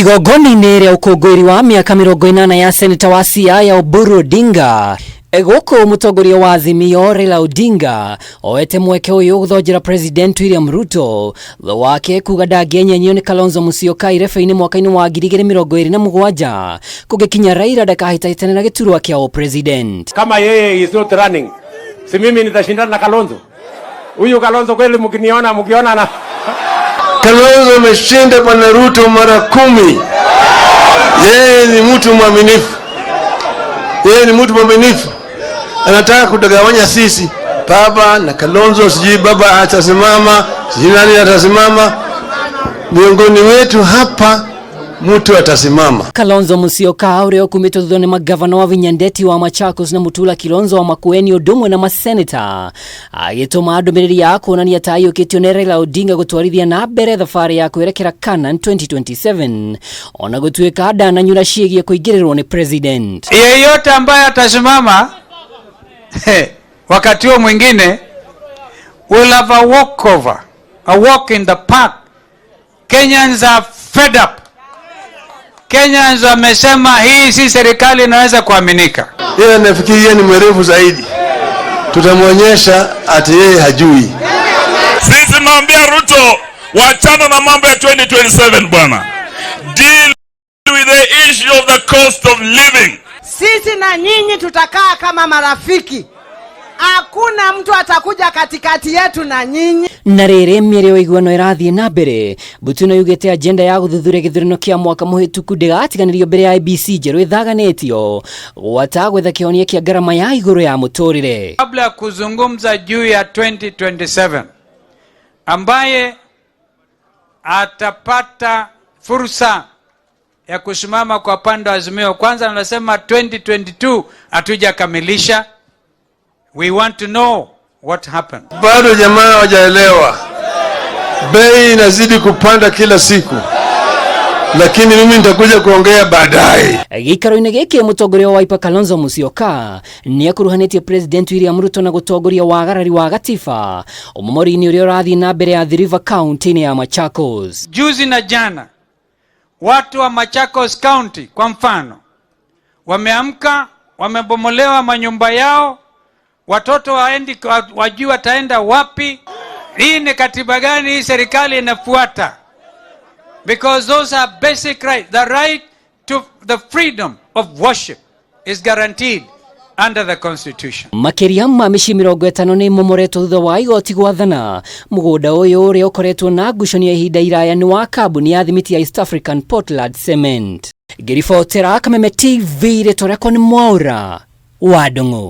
Igongona-inĩ rĩa ũkũngũĩri wa mĩaka 80 ya seneta wa Siaya Oburu Odinga, gũkũ mũtongoria wa Azimio Raila Odinga oete mweke ũyũ gũthonjera President William Ruto thutha wake kuga ndangĩenyenyio nĩ Kalonzo Musyoka irebe-inĩ mwaka-inĩ wa 2027 kũngĩkinya Raila ndakahĩtahĩtane na gĩturwa kĩa ũpresident. Kama yeye is not running, si mimi nitashindana na Kalonzo? Huyu Kalonzo kweli, mkiniona mkiona na Kalonzo ameshinda Bwana Ruto mara 10. Yeye ni mtu mwaminifu, yeye ni mtu mwaminifu, anataka kutugawanya sisi, baba na Kalonzo, sijui baba atasimama, sijui nani atasimama. Miongoni wetu hapa mtu atasimama. Kalonzo Musyoka ũrĩa ũkumĩtwo thutha nĩ magavana wa Vinyandeti wa Machakos na Mutula Kilonzo wa Makueni ũndũ ũmwe na maseneta agĩtũma ndũmĩrĩri ya kuonania ta aiyũkĩtio nĩ Raila Odinga gũtwarithia na mbere thabarĩ ya kwerekera Canaan 2027 ona gũtuĩka ndananyura ciĩgiĩ kũingĩrĩrwo nĩ president. Yeyote ambaye atasimama wakati huo mwingine will have a walkover, a walk in the park. Kenyans are fed up. Kenyans wamesema hii si serikali inaweza kuaminika. Yeye anafikiri yeye ni mwerevu zaidi, tutamwonyesha ati yeye hajui. Sisi tunaambia Ruto, wachana na mambo ya 2027 bwana. Deal with the issue of the cost of living. Sisi na nyinyi tutakaa kama marafiki. Hakuna mtu atakuja katikati yetu na nyinyi. Na rĩrĩ mĩario ya ũiguano ĩrathiĩ na mbere, mbutu ĩno yugĩte agenda ya gũthuthuria gĩthurano kĩa mwaka mũhĩtũku ndĩgatiganĩrio mbere ya IEBC njerũ ĩthaganĩtio gwata gwetha kĩhonia kĩa ngarama ya igũrũ ya mũtũrĩre. Kabla ya kuzungumza juu ya 2027, ambaye atapata fursa ya kusimama kwa pande wa Azimio, kwanza nasema 2022 hatujakamilisha. We want to know what happened. Bado jamaa hawajaelewa, bei inazidi kupanda kila siku, lakini mimi nitakuja kuongea baadaye. Gĩikaro-inĩ gĩkĩ mũtongoria wa Wiper Kalonzo Musyoka nĩ akuruhanĩtie President William Ruto na gũtongoria wagarari wa gatiba ũmomori-inĩ ũrĩa ũrathiĩ na mbere ya Athi River County-inĩ ya Machakos. Juzi na jana watu wa Machakos County kwa mfano wameamka, wamebomolewa manyumba yao, watoto waendi, wajui wataenda wapi. Hii ni katiba gani hii serikali inafuata? Because those are basic rights. The right to the freedom of worship is guaranteed under the Constitution. Makĩria ma mĩciĩ 50 nĩ ĩmomoretwo thutha wa igoti gwathana mũgũnda ũyũ ũrĩa ũkoretwo na ngucanio ihinda iraya nĩ wa kambuni ya thimiti ya East African Portland Cement. Ngĩribotera Kameme TV, rĩtwa rĩakwa nĩ Mwaũra wa Ndung'u.